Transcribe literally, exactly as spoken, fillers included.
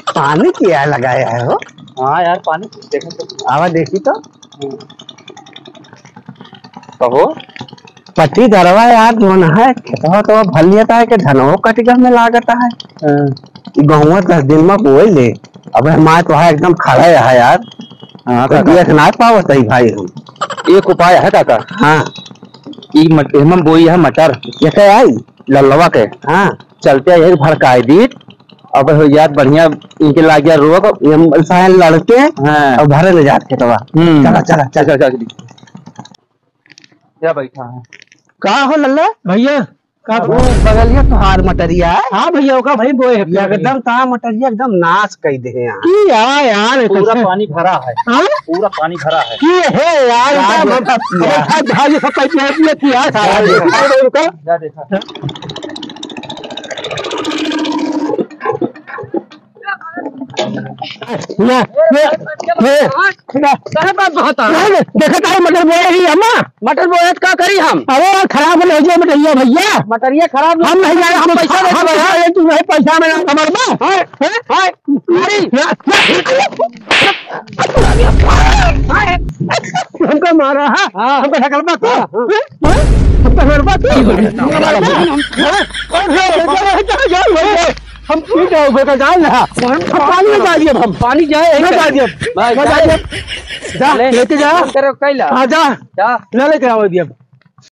पानी क्या लगाया है हो? हाँ यार, पानी देखो तो। आवा देखी तो। कहो। पट्टीदारवा यार, जौन है, खेतवा तो भर लिया था कि धनवो कट गया में लागत है। हाँ। ई गहुआ दस दिन में बोई ले। अब हमारे तो है एकदम खड़ा है यार। हाँ, तो काका। देख ना पावत है भाई हम। एक उपाय है काका। हाँ। ई मट-, एमन बोई है मटर। ये क्या आई? लल्लवा के। हाँ। चलते यही भड़काई दी। अब हो यार बढ़िया इनके लाग गया रोग। ये हम सायन लड़के हाँ। और भरे ले जात खेतवा। हम्म। चला, चला, चला। चला, चला, चला। क्या बैठा है? का हो लल्ला? भैया, का वो बगलिया तोहार मटरिया है? हाँ भैया, ओका भाई बोए है। एकदम ता मटरिया एकदम नाश कई दे हैं यार। की यार, यार, पूरा कैसे? पानी भरा है। हाँ? पूरा पानी भरा है। की है यार, यार, एकदम यार। भाई, भाई, ये सब कैसे है? ये क्या है? यार, देखा। यार, रुको। जा देखा। ना, ना, ना, ना। काहे बात बहता? नहीं, नहीं, देखत है मटर बोए ही अम्मा। मटर बोए त का करी हम? अरे यार, खराब नहीं हो जाए मटरिया भैया। मटरिया खराब हम नहीं जाए, हम पैसा दे हम देबे। पैसा दे, तू नहीं पैसा में ना हमार बा। हाय, हाय, हाय, अरे। ना, ना। हमका मारा है? हाँ। हमका ढकल बा तू? हाँ, हाँ। हैं? हमका मार बा तू? हमका मारा बा? हैं? हम पी जाओ, बेटा, जाओ ना। हम पानी में डाल दिया हम। पानी जाए, में डाल दिया। भाई, में डाल दिया। जा, ले। लेके जा। करो, कैला। हाँ, जा। जा। ले लेके आओ दिया।